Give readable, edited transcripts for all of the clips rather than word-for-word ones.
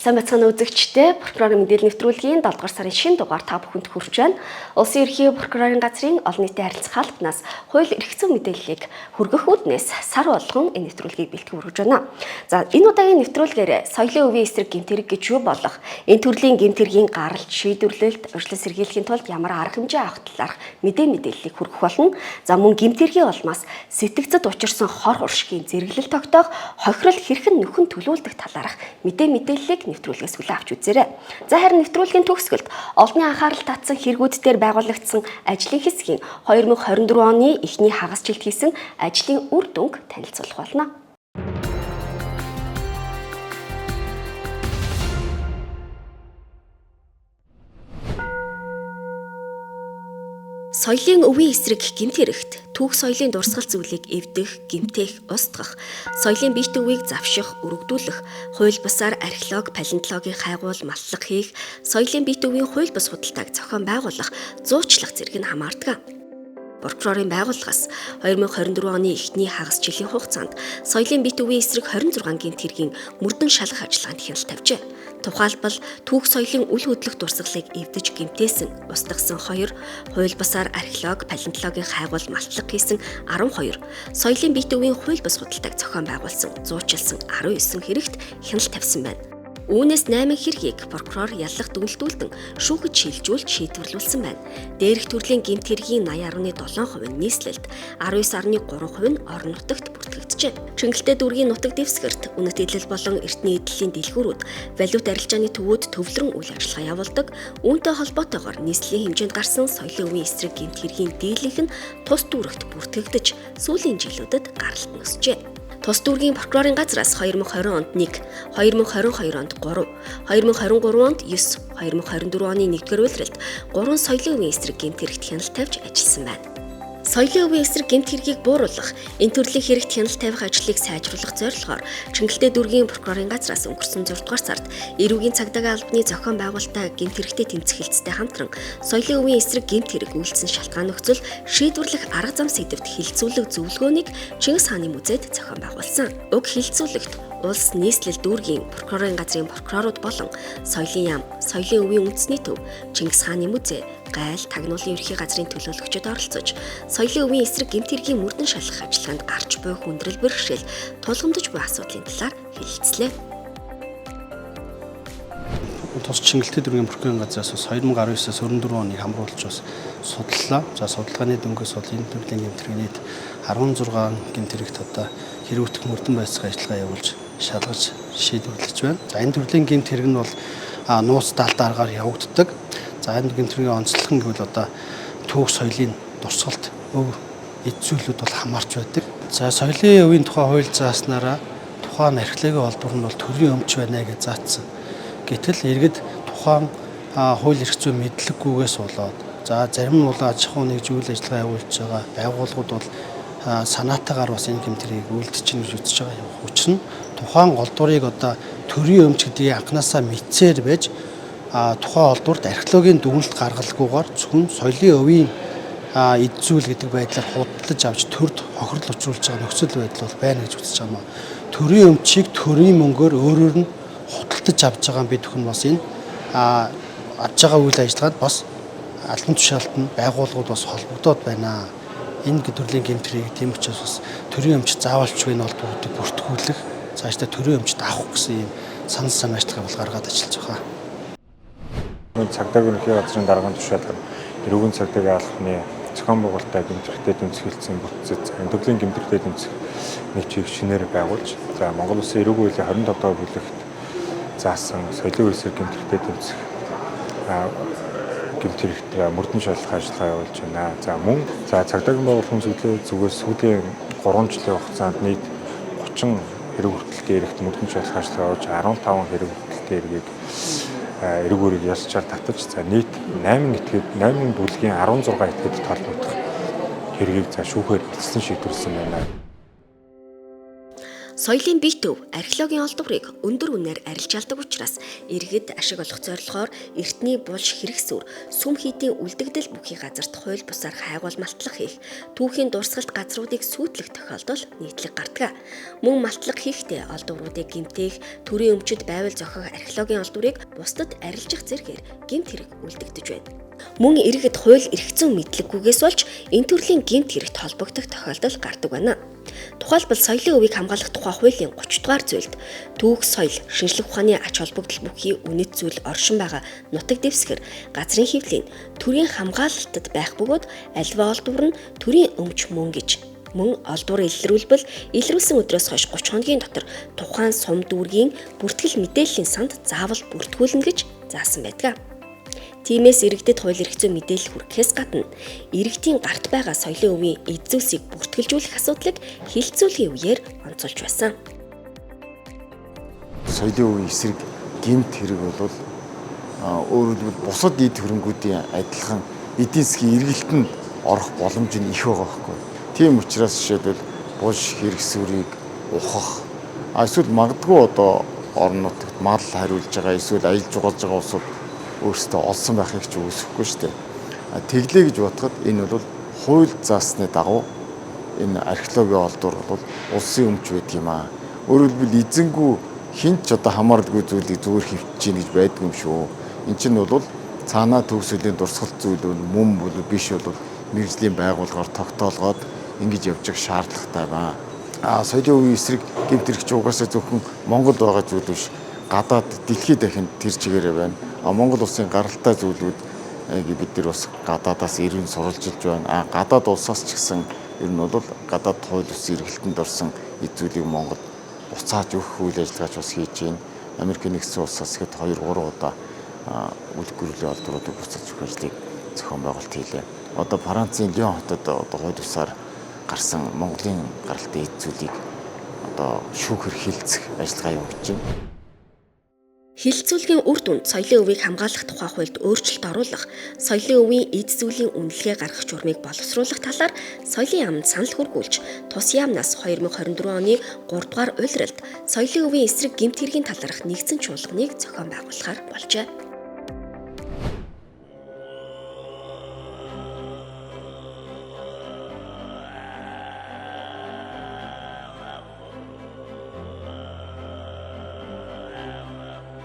Сайн байцгаана үзэгчдээ. Прокурорын мэдээлэл нэвтрүүлгийн 7 дугаар сарын шинэ дугаар та бүхэнд хүрч байна. Улсын ерхий прокурорын газрын олон нийтийн харилцах албанаас хууль эрх зүйн мэдээллийг хүргэх үүднээс сар болгон энэ нэвтрүүлгийг бэлтгэн хүргэж байна. За, энэ удаагийн нэвтрүүлгээр соёлын өвийн эсрэг гэмт хэрэг гэж юу болох, энэ төрлийн гэмт хэргийн гаралт, шийдвэрлэлт, урьдчилан сэргийлэхийн тулд ямар арга хэмжээ авах талаарх мэдээллийг хүргэх болно. За, мөн гэмт хэргийн улмаас сэтгцэд учирсан хор хуршгийн зэрэглэл тогтоох, хохирол хэрхэн нөхөн төлүүлдэг талаарх мэдээллийг нэвтрүүлгээс хүлээн авч үзээрэй. За, харин нэвтрүүлгийн төгсгөлд олонний анхаарал татсан хэрэгүүд дээр байгуулагдсан ажлын хэсгийн 2024 оны эхний хагас жилд хийсэн ажлын үр дүнг танилцуулах болно. Соёлын өвийн эсрэг гэмт хэрэгт түүх соёлын дурсгал зүйлийг эвдэх, гэмтэх, устгах, соёлын бие төвийг завших, өргөдүүлэх, хууль бусаар археолог, палеонтологийн хайгуул, малтлага хийх, соёлын бие төвийн хууль бус худалдааг зохион байгуулах, зуучлах зэрэг нь хамаардаг. Прокурорын байгууллагаас 2024 оны эхний хагас жилийн хугацаанд соёлын бие төвийн эсрэг 26 гэмт хэргийн мөрдөн шалгах ажиллагаанд хяналт тавьжээ. Тухайлбал түүх соёлын үл хөдлөх дурсгалыг эвдэж гэмтээсэн, устгасан 2, хууль бусаар археолог, палеонтологийн хайгуул малтлага хийсэн 12, соёлын бие төвийн хууль бус худалдааг зохион байгуулсан, зуучилсан 19 хэрэгт хяналт тавьсан байна. Үүнээс 8 хэргийг прокурор яллах дүнэлтүүлдэн шүүхэд шилжүүлж шийдвэрлүүлсэн байна. Дээрх төрлийн гэмт хэргийн 80.7% нь нийслэлд, 19.3% нь орон нутагт бүртгэгджээ. Чингэлтэй дүүргийн нутаг дэвсгэрт үнэт эдлэл болон эртний эдлэлийн дэлгүүрүүд, валют арилжааны төвүүд төвлөрөн үйл ажиллагаа явуулдаг. Үүнтэй холбоотойгоор нийслэлийн хэмжээнд гарсан соёлын өвийн эсрэг гэмт хэргийн дийлэнх нь тус дүүрэгт бүртгэгдэж, сүүлийн жилүүдэд гаралт нь өсжээ. Тус дүүргийн прокурорын газраас 2020 онд 1, 2022 онд 3, 2023 онд 9, 2024 оны 1-р улиралд 3 соёлын өвийн эсрэг гэмт хэрэгт хяналт тавьж ажилласан байна. Соёлын өвийн эсрэг гэмт хэргийг бууруулах, энэ төрлийн хэрэгт хяналт тавих ажлыг сайжруулах зорилгоор Чингэлтэй дүүргийн прокурорын газраас өнгөрсөн 6 дугаар сард эрүүгийн цагдаагийн албаны зохион байгуулалтаа гэмт хэрэгтэй тэмцэх хэлцтэй хамтран соёлын өвийн эсрэг гэмт хэрэг үйлдсэн шалтгаан нөхцөл шийдвэрлэх арга зам сэдэвт хилцүүлэг зөвлөгөөнийг Чингис хааны музейд зохион байгуулсан. Уг хилцүүлэгт улс нийслэл дүүргийн прокурорын газрын прокурорууд болон соёлын яам, соёлын өвийн үндэсний төв, Чингис хааны музей, гайл, тагнуулын ерхий газрын төлөөлөгчид оролцож, соёлын өвийн эсрэг гэмт хэргийн мөрдөн шалгах ажиллагаанд гарч буй хүндрэл бэрхшээл, тулгамдж буй асуудлын талаар хэлэлцлээ. Тус Чингэлтэй дүүргийн прокурорын газраас бас 2019-аас 24 оныг хамруулж бас судлалаа. За, судалгааны дүнгээс бол энэ төрлийн гэмт хэрэг нийт 16 гэмт хэрэгт одоо хэрүүтэх мөрдөн байцгаа ажиллагаа явуулж шалгаж шийдвэрлэж байна. За, энэ төрлийн гэмт хэрэг нь бол нууц далд аргаар явагддаг. За, энэ гэмт хэргийн онцлог нь гэвэл одоо түүх соёлын дурсгалт өв эд зүйлүүд бол хамаарч байдаг. За, соёлын өвийн тухай хууль зааснараа тухайн археологийн олбор нь бол төрийн өмч байна гэж заасан. Гэтэл иргэд тухайн хууль эрх зүйн мэдлэггүйгээс болоод, за, зарим нь бол аж ахуйн нэгж үйл ажиллагаа явуулж байгаа байгууллагууд бол санаатаагаар бас энэ гэмт хэргийг үйлдэж чинь гэж үзэж байгаа. Учир нь тухайн олдврыг одоо төрийн өмч гэдгийг анханасаа мэдсээр байж, тухайн олдворт археологийн дүгнэлт гаргалгүйгээр зөвхөн соёлын өвийн эд зүйл гэдэг байдлаар худалдаж авч төрд хохирол учруулж байгаа нөхцөл байдал бол байна гэж үзэж байгаа юм. Төрийн өмчийг төрийн мөнгөөр өөрөөр нь худалдаж авч байгаа бид бүхэн бас энэ авч байгаа үйл ажиллагаанд бас албан тушаалт нь байгууллагууд бас холбогдоод байна. Энэ төрлийн гэмт хэрэг тийм учраас бас төрийн өмч заавалчгүй энэ олдвруудыг бүртгүүлэх, цаашдаа төрийн өмчт авах гэсэн ийм санал санаачлага бол гаргаад ажиллаж байгаа. Цагдаагийн ерөнхий газрын даргын тушаалаар эрүүгийн цагдаагийн албаны зохион байгуулалтаа гэмт хэрэгтэй тэмцэх бүтцэд энэ төрлийн гэмт хэрэгтэй тэмцэх нэг чиг шинээр байгуулж, за, Монгол Улсын эрүүгийн хуулийн 25 дугаар бүлэгт заасан соёлын эсрэг гэмт хэрэгтэй тэмцэх гэмт хэрэгт мөрдөн шалгах ажиллагаа явуулж байна. За, мөн за цагдаагийн байгууллагын зүгээс сүүлийн 3 жилийн хугацаанд нийт 30 хэрэг хүртэлтэй эрэгт мөрдөн шалгах ажиллагаа явуулж, 15 хэрэг хүртэлтэй эргийг эрэг өрийг ялчаар татаж, за, нийт 8 этгээд 8 бүлгийн 16 этгээдэд холбогдох хэргийг за шүүхээр эцэслэн шийдвэрлэсэн байна. Соёлын бие төв археологийн олдврыг өндөр үнээр арилжаалдаг учраас иргэд ашиг олох зорилгоор эртний булш хэрэгсүр, сүм хийдийн үлдэгдэл бүхий газарт хууль бусаар хайгуул малтлах хийх, түүхийн дурсгалт газруудыг сүйтлэх тохиолдол нийтлэг гардаг. Мөн малтлага хийхдээ олдвруудыг гэмтээх, төрийн өмчөд байвал зохих археологийн олдврыг бусдад арилжих зэргээр гэмт хэрэг үлдэгдэж байна. Мөн иргэд хууль эрх зүйн мэдлэггүйгээс болж энэ төрлийн гэмт хэрэгт холбогдох тохиолдол гардаг байна. Тухайлбал соёлын өвийг хамгаалах тухай хуулийн 30 дугаар зүйлд түүх соёл, шинжлэх ухааны ач холбогдол бүхий үнэт зүйл оршин байгаа нутаг дэвсгэр газрын хэвлэлийн төрийн хамгаалалтад байх бөгөөд альва олдвор нь төрийн өмч мөн гэж мөн олдвор илрүүлбэл илрүүлсэн өдрөөс хойш 30 хоногийн дотор тухайн сум дүүргийн бүртгэл мэдээллийн санд заавал бүртгүүлнэ гэж заасан байдаг. Тиймээс иргэдэд хууль эрх зүйн мэдээлэл хүргэхээс гадна иргэдийн гарт байгаа соёлын өвийн эд зүйлсийг бүртгэлжүүлэх асуудлыг хилцүүлгийн үеэр онцолж байсан. Соёлын өвийн эсрэг гэмт хэрэг бол өөрөөр хэлбэл бусад эд хөрөнгүүдийн адилхан эдийн засгийн эргэлтэнд орох боломж нь их байгаа байхгүй. Тийм учраас жишээлбэл булш хэрэгсвэрийг ухах эсвэл магадгүй одоо орон нутагт мал хариулж байгаа эсвэл аялж жугалж байгаа улсууд өөрсдөө олсон байхыг ч үгүйсэхгүй шүү дээ. Тэглээ гэж бодоход энэ бол хууль заасны дагуу энэ археологийн олдвор бол улсын өмч байдаг юм аа. Өөрөөр хэлбэл эзэнгүй хэн ч одоо хамааралгүй зүйлийг зүгээр хөвчж гин гэж байдгүй юм шүү. Эн чинь бол цаанаа төв соёлын дурсгалт зүйл бол мөн бол биш бол мэргэжлийн байгууллагаар тогтоолгоод ингэж явж явах шаардлагатай байна. Соёлын өвийн эсрэг гэмт хэрэг чи угаасаа зөвхөн Монголд байгаа зүйл биш. Гадаад дэлхийд дахинд тэр чигээрээ байна. Монгол улсын гаралтай зүйлүүд бид нар бас гадаадаас ирэн сурвалжилж байна. Гадаад улсаас ч гэсэн ер нь бол гадаад хууль ёсны эргэлтэнд орсон эд зүйлийг Монгол буцааж өгөх үйл ажиллагаач бас хийж байна. Америк нэгдсэн улсаас ихэд 2-3 удаа үлг гэрлийн олдруудыг буцааж өгөх ажлыг зохион байгуулалт хийлээ. Одоо Францын Лион хотод одоо хууль ёсоор гарсан Монголын гаралтай эд зүйлийг одоо шүүхэр хилцэх ажиллагаа явуулж байна. Хилцүүлгийн үр дүнд соёлын өвийг хамгаалах тухай хуульд өөрчлөлт оруулах, соёлын өвийн эд зүйлийн үнэлгээ гаргах журмыг боловсруулах талаар соёлын яамд санал хүргүүлж, тус яамнаас 2024 оны 3 дугаар улиралд соёлын өвийн эсрэг гэмт хэргийн талаарх нэгдсэн чуулганыг зохион байгуулахар болжээ.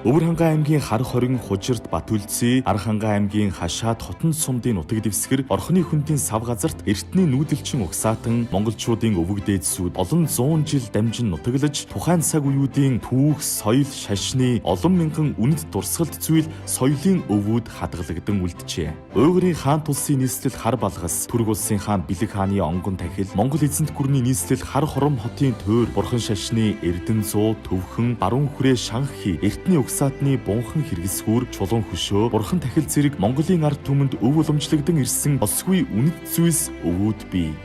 Өвөр хангай аймгийн хар хорин хужирт Батүлцээ, Ар хангай аймгийн Хашаад хотон сумдын нутаг дэвсгэр Орхоны хөндийн сав газарт эртний нүүдэлчин угсаатан монголчуудын өвөг дээдсүүд олон зуун жил дамжин нутаглаж тухайн цаг үеүүдийн түүх, соёл, шашны олон мянган үнэт дурсгалт зүйл соёлын өвүүд хадгалагдан үлджээ. Уйгурын хаан тулсын нийслэл хар балгас, Түрэг улсын хаан Бэлэг хааны онгон тахил, Монгол эзэнт гүрний нийслэл хар хором хотын тойр, Бурхан шашны Эрдэн зуу, Төвхөн, Баруун хүрээ Шанхи, эртний угсаатны бунхан хэрэгсгүүр, чулуун хөшөө, бурхан тахил зэрэг Монголын ард түмэнд өв уламжлагдсан ирсэн босгүй үнэт зүйлс өвүүд бий.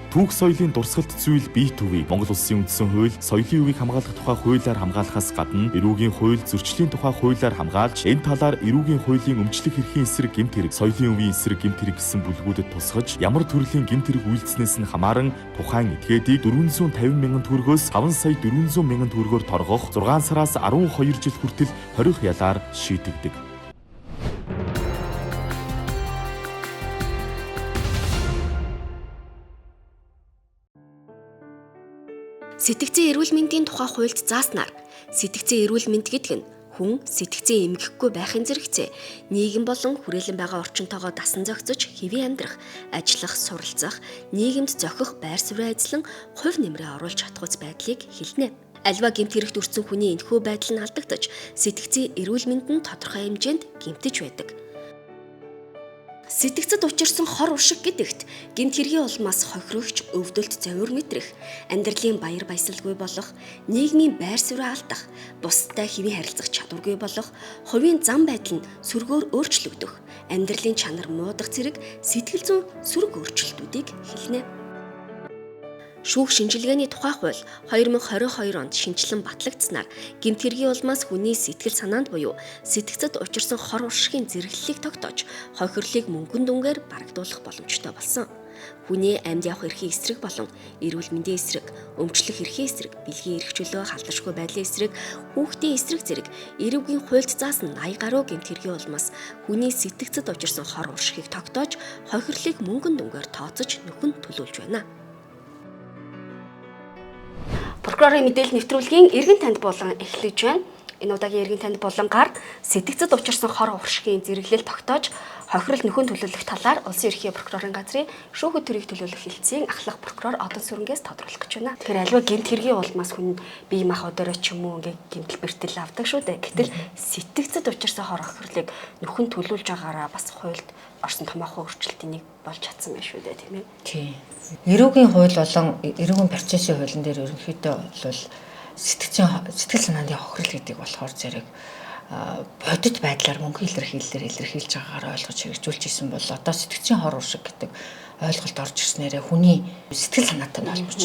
Түүх соёлын дурсгалт зүйл бие төвийг Монгол улсын үндсэн хууль, соёлын өвийг хамгаалах тухай хуулиар хамгаалахаас гадна эрүүгийн хууль, зөрчлийн тухай хуулиар хамгаалж, энэ талаар эрүүгийн хуулийн өмчлөх эрхийн эсрэг гэмт хэрэг, соёлын өвийн эсрэг гэмт хэрэг гэсэн бүлгүүдэд тусгаж, ямар төрлийн гэмт хэрэг үйлдснээс нь хамааран тухайн этгээдийг 450 мянган төгрөгөөс 5 сая 400 мянган төгрөгөөр торгох, 6 сараас 12 жил хүртэл хорих ялаар шийдэгдэг. Сэтгцийн эрүүл мэндийн тухай хуульд зааснаар сэтгцийн эрүүл мэнд гэдэг нь хүн сэтгцийн эмгэхгүй байхын зэрэгцээ нийгэм болон хүрээлэн байгаа орчинтойгоо дасан зохицож хэвийн амьдрах, ажиллах, суралцах, нийгэмд зохих байр суурь эзлэн хувь нэмрээ оруулж чадах байдлыг хэлнэ. Альва гэмт хэрэгт өртсөн хүний энэхүү байдал нь алдагдаж сэтгцийн эрүүл мэнд нь тодорхой хэмжээнд гэмтэж байдаг. Сэтгцэд учирсан хор уршиг гэдэгт гэмт хэргийн улмаас хохирогч, өвдөлт, зовир мэдрэх, амьдралын баяр баясгалгүй болох, нийгмийн байр суурь алдах, бусдтай хэвийн харилцах чадваргүй болох, хувийн зам байдал нь сөргөөр өөрчлөгдөх, амьдралын чанар муудах зэрэг сэтгэл зүйн сөрөг өөрчлөлтүүдийг хэлнэ. Шүүх шинжилгээний тухай хууль 2022 онд шинэчлэн батлагдсанаар гэмт хэргийн улмаас хүний сэтгэл санаанд буюу сэтгцэд учирсан хор уршигын зэрэглэлийг тогтоож, хохирлыг мөнгөн дүнгээр барагдуулах боломжтой болсон. Хүний амьд явах эрхийн эсрэг болон эрүүл мэндийн эсрэг, өмчлөх эрхийн эсрэг, бэлгийн эрх чөлөө, халдшгүй байдлын эсрэг, хүүхдийн эсрэг зэрэг эрүүгийн хуульд заасан 80 гаруй гэмт хэргийн улмаас хүний сэтгцэд учирсан хор уршигыг тогтоож, хохирлыг мөнгөн дүнгээр тооцож нөхөн төлөвлөж байна. Прокурорын мэдээлэл нэвтрүүлгийн эргэн танд болон эхлэж байна. Энэ удаагийн эргэн танд болонгаар сэтгцэд учирсан хор уршигын зэрэглэл тогтоож хохирол нөхөн төлөөлөх талаар Улсын ерхий прокурорын газрын шүүхэд төрийг төлөөлөх хэлтсийн ахлах прокурор Одон Сүрэнгээс тодруулах гэж байна. Тэгэхээр альва гэмт хэргийн улмаас хүн бие махбодороо ч юм уу ингээ гэмтэл бэртэл авдаг шүү дээ. Гэтэл сэтгцэд учирсан хор хохирлыг нөхөн төлөөлж байгаараа бас хуульд орсон томоохон өөрчлөлтийн нэг болж чадсан байх шүү дээ, тийм ээ. Тийм. Эрүүгийн хууль болон эрүүгийн процессын хуулийн дээр ерөнхийдөө бол сэтгэл санааны хохирол гэдэг болохоор зэрэг бодит байдлаар мөнгө илэрхийллээр илэрхийлж байгаагаар ойлгож хэрэгжүүлж исэн бол одоо сэтгцийн хор уршиг гэдэг ойлголт орж ирснээрээ хүний сэтгэл санаатай нь холбож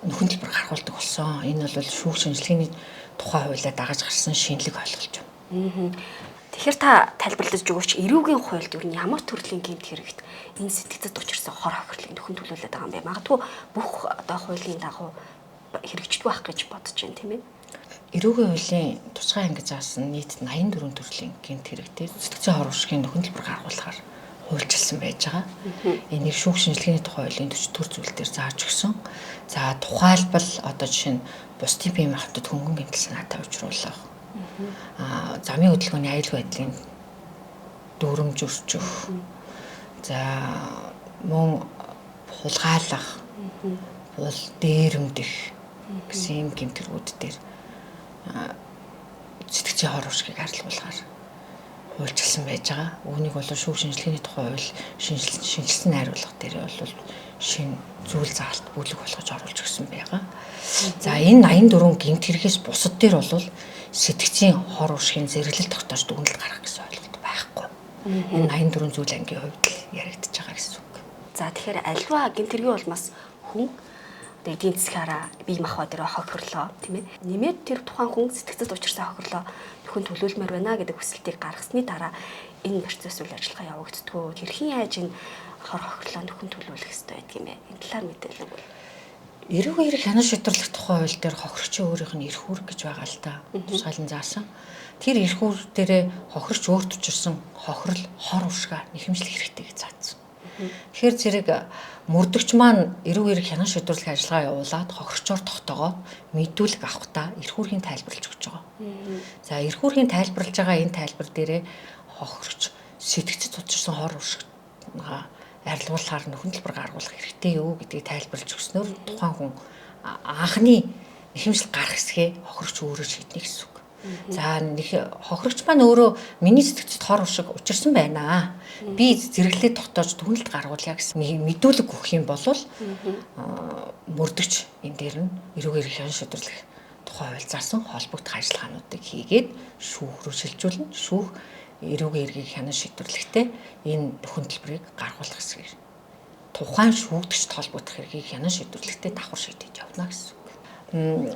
нөхөн төлбөр гаргуулдаг болсон. Энэ бол шүүх шинжилгээний тухай хуулиа дагаж гарсан шинэлэг ойлголт юм. Тэгэхээр та тайлбарлаж өгөөч, эрүүгийн хуульд ер нь ямар төрлийн гэмт хэрэгт энэ сэтгцэд учирсан хор хохирлыг нөхөн төлөөлөд байгаа юм бэ? Магадгүй бүх одоо хуулийн дагуу хэрэгждэг байх гэж бодож байна, тийм ээ. Эрүүгийн хуулийн тусгай анги заасан нийт 84 төрлийн гэмт хэрэгтэй сэтгцийн хор уршигын нөхөн төлбөр гаргуулахар хуульчилсан байж байгаа. Энийг шүүх шинжилгээний тухай хуулийн 44 зүйл дээр зааж өгсөн. За тухайлбал одоо жишээ нь бусдын бие махбодод хөнгөн гэмтэл санаатай учруулах, замын хөдөлгөөний аюулгүй байдлын дүрмж өрчих, за мөн хулгайлах, бол дээрэмдэх гэсэн юм гэмт хэргүүд дээр сэтгцийн хор уршигыг арилгуулахар хуульчилсан байж байгаа. Үүнийг бол шүүх шинжилгээний тухай хууль шинжилсэн найруулга дээр бол шинэ зүйл заалт бүлэг болгож оруулж өгсөн байгаа. За энэ 84 гэмт хэрэгээс бусад дээр бол сэтгцийн хор уршигын зэрэглэл тогтоож дүгнэлт гаргах гэсэн ойлголт байхгүй. Энэ 84 зүйл ангийн хувьд л яригдчихэж байгаа гэсэн үг. За тэгэхээр альва гэмт хэргийн улмаас хүн эдийн засгаараа бие махбод дээр хохирлоо, тийм ээ. Нэмээд тэр тухайн хүн сэтгцэд учирсан хохирлоо нөхөн төлөөлмөр байна гэдэг хүсэлтийг гаргасны дараа энэ процесс үйл ажиллагаа явагддгүү. Хэрхэн яаж энэ хор хохирлоо нөхөн төлөөлөх ёстой байдаг юм бэ? Энэ талаар мэдээлэл өгвөл. Эрүүгийн эрх хянан шийдвэрлэх тухай хууль дээр хохирогчийн өөрийнх нь эрх үүрэг гэж байгаа л та. Тусгаалan заасан. Тэр эрх үүрэг дээрээ хохирогч өөрт учирсан хохирол хор уршгаа нэхэмжлэх хэрэгтэй гэж заасан. Тэгэхээр зэрэг мөрдөгч маань эрүүг эрх хянан шийдвэрлэх ажиллагаа явуулаад хохирогчоор тогтоогоод мэдүүлэг авахдаа эрх үүргийн тайлбарлаж өгч байгаа. За эрх үүргийн тайлбарлаж байгаа энэ тайлбар дээрээ хохирогч сэтгцэд учирсан хор уршгаа арилгуулахаар нөхөн төлбөр гаргуулах хэрэгтэй юу гэдгийг тайлбарлаж өгснөөр тухайн хүн анхны нэхэмжил гарах хэсгээ хохирогч өөрөө шийднэ гэсэн үг. За хохирогч маань өөрөө миний сэтгцэд хор уршиг учирсан байна. Би зэрэглээ тогтоож дүгнэлт гаргуулъя гэсэн мэдүүлэг өгөх юм бол мөрдөгч энэ дээр нь эрүүг эрх хянан шийдвэрлэх тухай хууль заасан холбогдох ажиллагаануудыг хийгээд шүүх рүү шилжүүлнэ. Шүүх эрүүгийн эргийг хянан шийдвэрлэхдээ энэ нөхөн төлбөрийг гаргуулах хэсгийг тухайн шүүгдэгчд холбогдох эргийг хянан шийдвэрлэхдээ давхар шийдэж явна гэсэн үг.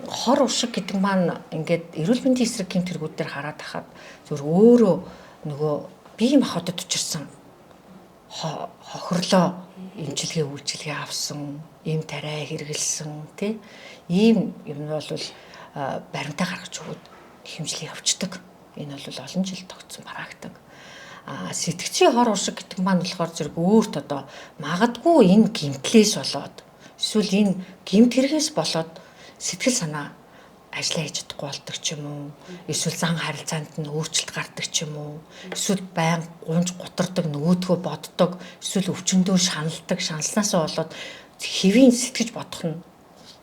Хор уршиг гэдэг маань ингээд эрүүл мэндийн эсрэг гэмт хэргүүд дээр хараад хахад зөв өөрөө нөгөө бие махбодод учирсан хохирлоо эмчилгээ үйлчилгээ авсан, эм тариа хэрэгэлсэн тий ийм юм нь бол баримтаа гаргаж өгөөд хэмжлэг явцдаг. Энэ бол олон жил тогтсон практик. Сэтгцийн хор уршиг гэдэг маань болохоор зэрэг өөрт одоо магадгүй энэ гэмтлээс болоод эсвэл энэ гэмт хэрэгээс болоод сэтгэл санаа ажиллаа хийж чадахгүй болдог ч юм уу, эсвэл зан харилцаанд нь өөрчлөлт гардаг ч юм уу, эсвэл байн гунж гутардаг, нөгөөдгөө боддог, эсвэл өвчнөдөө шаналдаг, шаналснаасаа болоод хэвийн сэтгэж бодох нь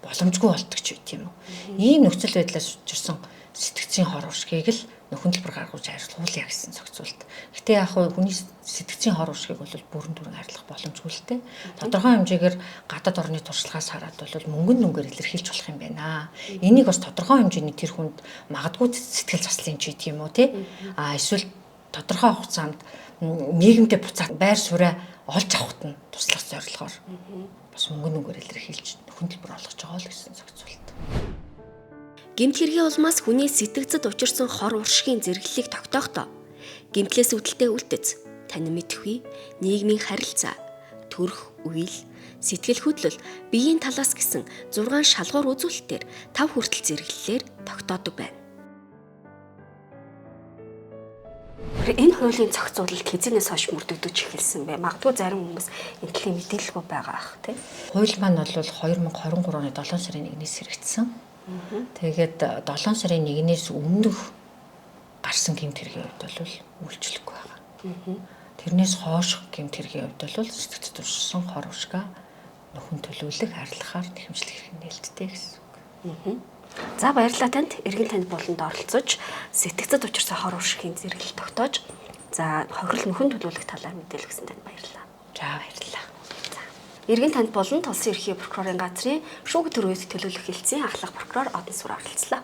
боломжгүй болдог ч байт юм уу. Ийм нөхцөл байдлаас учирсан сэтгцийн хор уршгийг л нөхөн төлбөр гаргуулж арилгуулъя гэсэн зохицуулт. Гэтэ яг хүний сэтгцийн хор уршгийг бол бүрэн дүрэн арилгах боломжгүй л дээ. Тодорхой хэмжээгээр гадаад орны туршлагаас хараад бол мөнгөн дүнгээр илэрхийлж болох юм байна. Энийг бас тодорхой хэмжээний тэр хүнд магадгүй сэтгэл заслын ч гэдэг юм уу тий. А эсвэл тодорхой хугацаанд нийгэмдээ буцаад байр сууриа олж авахт нь туслах зорилгоор бас мөнгөн дүнгээр илэрхийлж нөхөн төлбөр олгож байгаа л гэсэн зохицуулт. Гэмт хэргийн улмаас хүний сэтгцэд учирсан хор уршигын зэрэглэлийг тогтоохдоо гэмтлээс үүдэлтэй үлдэц, танин мэдэхгүй, нийгмийн харилцаа, төрөх үйл, сэтгэл хөдлөл, биеийн талаас гэсэн 6 шалгуур үзүүлэлтээр 5 хүртэл зэрэглэлээр тогтоодог байна. Энэ хуулийн зохицуулалт хэзээнээс хойш мөрдөгдөж эхэлсэн бэ? Магадгүй зарим хүмүүс энэ талын мэдээлэлгүй байгаа ах тий. Хууль маань бол 2023 оны 7 сарын 1-ээс хэрэгжсэн. Тэгээд 7 сарын 1-ээс өмнөх гарсан гэмт хэргийн хувьд бол үйлчлэхгүй байгаа. Тэрнээс хойш гэмт хэргийн хувьд бол сэтгэц туршсан хор уршгаа нөхөн төлөвлөх, арилгахаар нэхэмжлэх эрх нээлттэй гэсэн үг. За баярлалаа танд. Эргэн танд буланд оролцож сэтгцэд учирсан хор уршигын зэрэглэл тогтоож за хохирол нөхөн төлөвлөх талаар мэдээлэл өгсөн танд баярлалаа. За баярлалаа. За. Эргэн танд болон Тулсын ерхий прокурорын газрын шүүх төрөөд төлөөлөх хэлтсийн ахлах прокурор Одон сүр оролцлоо.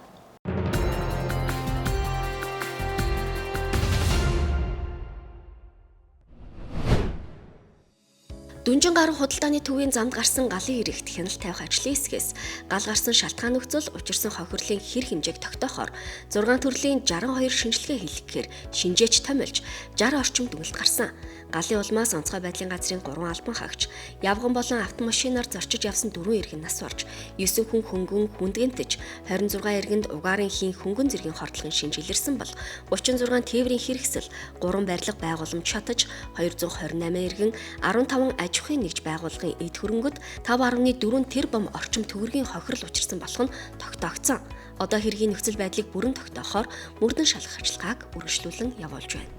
Дүнжин гаруй худалдааны төвийн замд гарсан галын эрэгт хяналт тавих ажлын хэсгээс гал гарсан шалтгаан нөхцөл учирсан хохирлын хэр хэмжээг тогтоохоор 6 төрлийн 62 шинжилгээ хийлгэхээр шинжээч томилж 60 орчим дүгнэлт гарсан. Галын улмаас онцгой байдлын газрын 3 албан хаагч, явган болон автомашинаар зорчиж явсан 4 иргэн нас барж, 9 хүн хөнгөн хүндгэнтэж, 26 иргэнд угаарын хийн хөнгөн зэргийн хордлогын шинж илэрсэн бол 36 тээврийн хэрэгсэл, 3 барилга байгууламж шатаж, 228 иргэн 15 аж ахуйн нэгж байгууллагын эд хөрөнгөд 5.4 тэрбум орчим төгрөгийн хохирол учирсан болох нь тогтоогдсон. Одоо хэргийн нөхцөл байдлыг бүрэн тогтоохоор мөрдөн шалгах ажиллагааг үргэлжлүүлэн явуулж байна.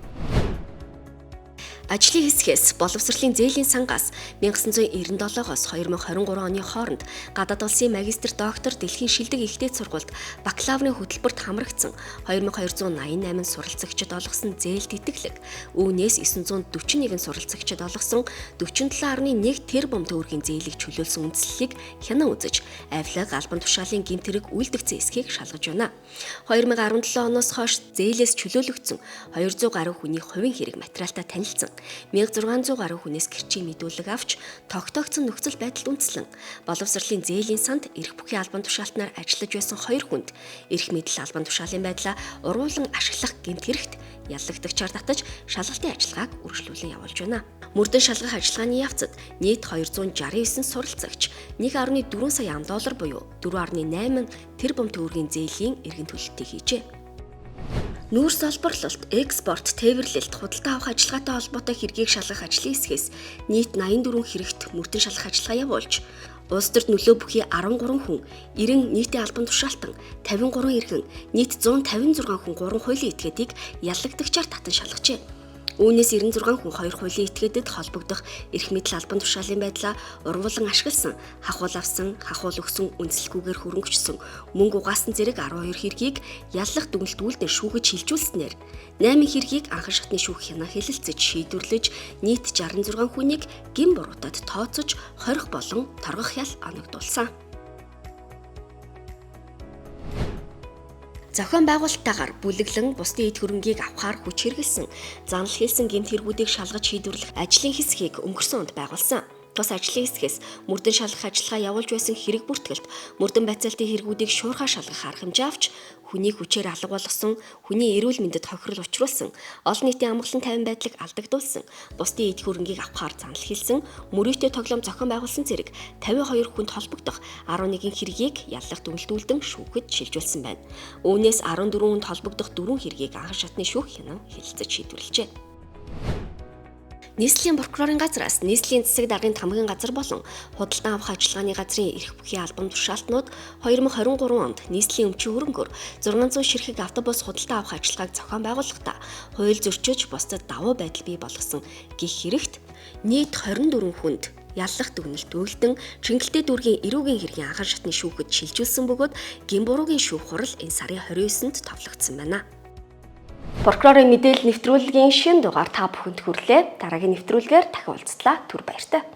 Ажлын хэсгээс боловсролын зээлийн сангаас 1997-оос 2023 оны хооронд гадаад улсын магистр доктор дэлхийн шилдэг ихтэй сургуульд бакалаврын хөтөлбөрт хамрагдсан 2288 суралцагчид олгосон зээл тэтгэлэг, үүнээс 941 суралцагчид олгосон 47.1 тэрбум төгрөгийн зээлийг чөлөөлсөн үндслэлийг хянан үзэж, авилга, албан тушаалын гэмт хэрэг үйлдэгцэн эсхийг шалгаж байна. 2017 оноос хойш зээлээс чөлөөлөгдсөн 200 гаруй хүний хувийн хэрэг материалтай танилцсан. 1600 гаруй хүнээс гэрчийн мэдүүлэг авч тогтоогдсон нөхцөл байдалд үндэслэн боловсролын зээлийн санд эрх бүхий албан тушаалтнаар ажиллаж байсан 2 хүнд эрх мэдэл албан тушаалын байдлаа уруулан ашиглах гэмт хэрэгт яллагдагчаар татаж шалгалтын ажиллагааг үргэлжлүүлэн явуулж байна. Мөрдөн шалгах ажиллагааны явцад нийт 269 суралцагч 1.4 сая ам доллар буюу 4.8 тэрбум төгрөгийн зээлийн эргэн төлөлтийг хийжээ. Нүүрс олборлолт, экспорт, тээвэрлэлт, худалдаа авах ажиллагаатай холбоотой хэргийг шалгах ажлын хэсгээс нийт 84 хэрэгт мөрдөн шалгах ажиллагаа явуулж, улс төрд нөлөө бүхий 13 хүн, 90 нийтийн албан тушаалтан, 53 иргэн, нийт 156 хүн 3 хуулийн этгээдийг яллагдагчаар татан шалгажээ. Үүнээс 96 хүн 2 хуулийн этгээдэд холбогдох эрх мэдэл албан тушаалын байдлаа урвуулан ашигласан, хахуул авсан, хахуул өгсөн, үндэслэлгүйгээр хөрөнгөчсөн, мөнгө угаасан зэрэг 12 хэргийг яллах дүгнэлт үйлдэл шүүгэж хилжүүлснээр 8 хэргийг анхан шатны шүүх хянаа хэлэлцэж шийдвэрлэж нийт 66 хүнийг гэм буруутад тооцож хорих болон торгох ял оногдуулсан. Зохион байгуулалттайгаар бүлэглэн бусдын эд хөрөнгийг авахар хүч хэрэглэсэн, занал хийсэн гэмт хэрэгүүдийг шалгаж шийдвэрлэх ажлын хэсгийг өнгөрсөн онд байгуулсан. Тус ажлын хэсгээс мөрдөн шалгах ажиллагаа явуулж байсан хэрэг бүртгэлд мөрдөн байцаалтын хэрэгүүдийг шуурхаа шалгах арга хэмжээ авч хүний хүчээр алга болгосон, хүний эрүүл мэндэд хохирол учруулсан, олон нийтийн амгалан тайван байдлыг алдагдуулсан, бусдын эд хөрөнгийг авахар занал хийсэн, мөрөөдтэй тоглоом зохион байгуулсан зэрэг 52 хүнд холбогдох 11 хэргийг яллах дүгнэлтүүлдэн шүүхэд шилжүүлсэн байна. Үүнээс 14 хүнд холбогдох 4 хэргийг анхан шатны шүүх хянан хэлэлцэж шийдвэрлэжээ. Нийслэлийн прокурорын газраас нийслэлийн засаг даргын тамгын газар болон худалдан авах ажиллагааны газрын эрх бүхий албан тушаалтнууд 2023 онд нийслэлийн өмчийн хөрөнгөөр 600 ширхэг автобус худалдан авах ажиллагааг зохион байгуулахдаа хууль зөрчиж бусдад давуу байдал бий болгосон гих хэрэгт нийт 24 хүнд яллах дүгнэлт үйлдэн Чингэлтэй дүүргийн эрүүгийн хэргийн анхан шатны шүүхэд шилжүүлсэн бөгөөд гэм буруугийн шүүх хурал энэ сарын 29-нд товлогдсон байна. Прокурорын мэдээлэл нэвтрүүлгийн шинэ дугаар та бүхэнд хүрлээ. Дараагийн нэвтрүүлгээр дахин уулзлаа. Түр баяртай.